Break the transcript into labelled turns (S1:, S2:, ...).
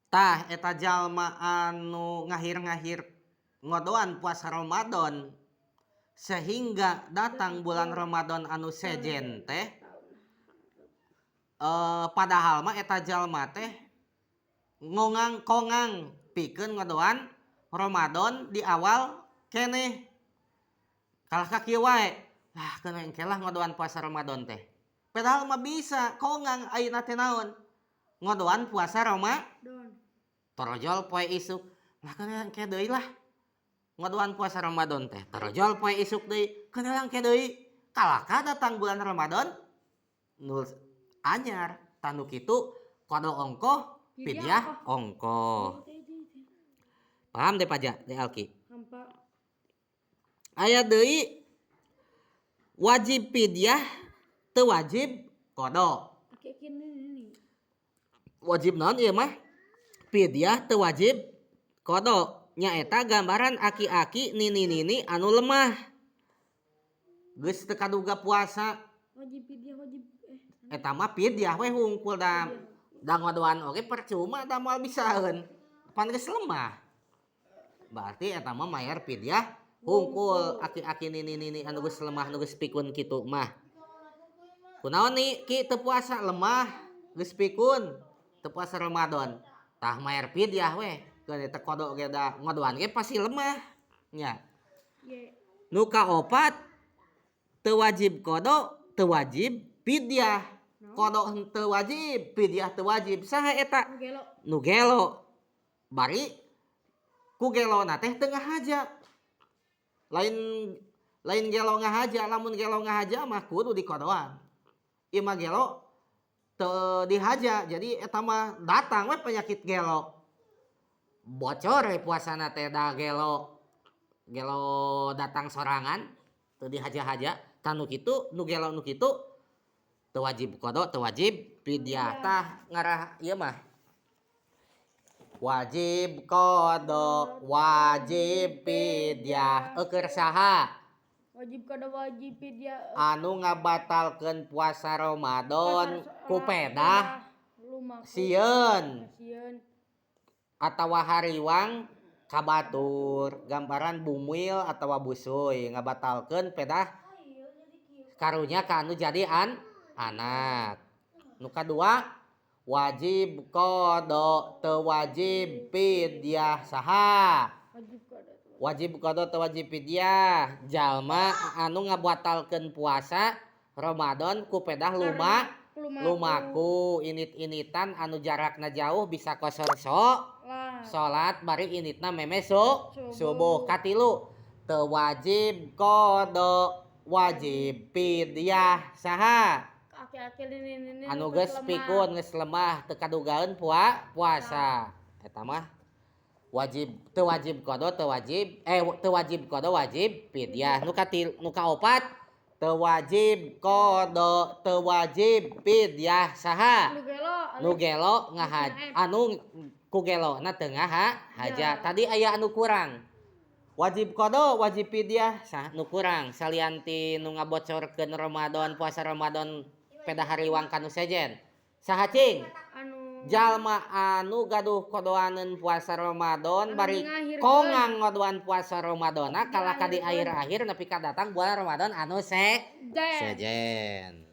S1: Tah, eta jalma anu ngahir-ngahir ngodoan puasa Ramadan sehingga datang bulan Ramadan anu sejen teh, padahal mah eta jalma teh ngongang kongang pikeun ngodoan Ramadan di awal keneh. Kalah ka kieu wae lah, keun engke lah ngodoan puasa Ramadan teh. Padahal mah bisa kongang ayeuna teh naon, ngodoan puasa Ramadan. Torojol poe isuk lah, keun engke deui lah ngodoan puasa Ramadan teh. Torojol poe isuk deui, keun engke deui, kalaka datang bulan Ramadan nu anyar. Tah, nu kitu qada ongkoh, fidyah ongkoh. Paham deh, Paja deh, Alki? Aya deui wajib fidyah, teu wajib qada. Wajib naon ieu mah? Fidyah, teu wajib qada. Nyaeta gambaran aki-aki, nini-nini anu lemah, geus teu kaduga puasa.
S2: Wajib fidyah, wajib
S1: Eta mah fidyah we hungkul, da da ngodoan oge percuma, da moal bisaeun, pan geus lemah. Berarti eta mah mayar fidyah hungkul, aki-aki, nini-nini anu geus lemah, nu geus pikun kitu mah. Kunaon nih ki teu puasa? Lemah, geus pikun, teu puasa Ramadan. Tah, mayar fidyah we. Keun teu qada ge, da ngodoan ge pasti lemah nya.
S2: Ye.
S1: Nu kaopat, teu wajib qada, teu wajib fidyah. Qada teu wajib, fidyah teu wajib. Saha eta?
S2: Nu gelo.
S1: Nu gelo bari ku gelona teh teu ngahaja. Lain, lain gelo ngahaja. Lamun gelo ngahaja mah kudu dikodoan. Ieu mah gelo teu dihaja, jadi eta mah datang we penyakit gelo, bocor we puasana teh, da gelo gelo datang sorangan, teu dihaja-haja. Tah, nu kitu, nu gelo nu kitu teu wajib qada, teu wajib fidyah. Tah, ngarah ieu mah wajib qada, wajib fidyah eukeun saha?
S2: Wajib qada, wajib fidyah.
S1: Anu ngabatalkeun puasa Ramadan ku pedah
S2: lumaku
S1: sieun
S2: sieun
S1: atawa hariwang ka batur, gambaran bumil atawa busui ngabatalkeun pedah karunya ka anu jadi anak. Nu kadua, wajib qada, teu wajib fidyah saha?
S2: Wajib qada.
S1: Wajib qada, teu wajib fidyah jalma anu ngabatalkeun puasa Ramadan ku pedah
S2: lumaku.
S1: Lumaku init-initan anu jarakna jauh, bisa kosor so
S2: lah
S1: salat bari initna meme
S2: subuh.
S1: Subuh. Katilu, teu wajib qada, wajib fidyah saha?
S2: Aki-aki, nini-nini
S1: anu geus
S2: lemah.
S1: Pikun, geus lemah, teu kadugaeun puasa. Eta mah wajib, teu wajib qada, teu wajib, teu wajib qada, wajib fidyah. Nu kaopat, teu wajib qada, teu wajib fidyah saha?
S2: Nu gelo.
S1: Nu gelo ngahaj, anu ku gelona teu ngahaja.
S2: Ya.
S1: Tadi aya anu kurang, wajib qada, wajib fidyah sah. Nu kurang salian ti nu ngabocorkeun Ramadan, puasa Ramadan pedah hariwang ka nu sejen, saha cing?
S2: Anu
S1: Jalma anu gaduh kodoaneun puasa Ramadan
S2: anu
S1: bari
S2: ngahirkeun.
S1: Kongang ngodoan puasa Ramadana kalah ka di
S2: Ngahirkeun.
S1: Akhir-akhir nepi ka datang bulan Ramadan anu
S2: Jen.
S1: sejen.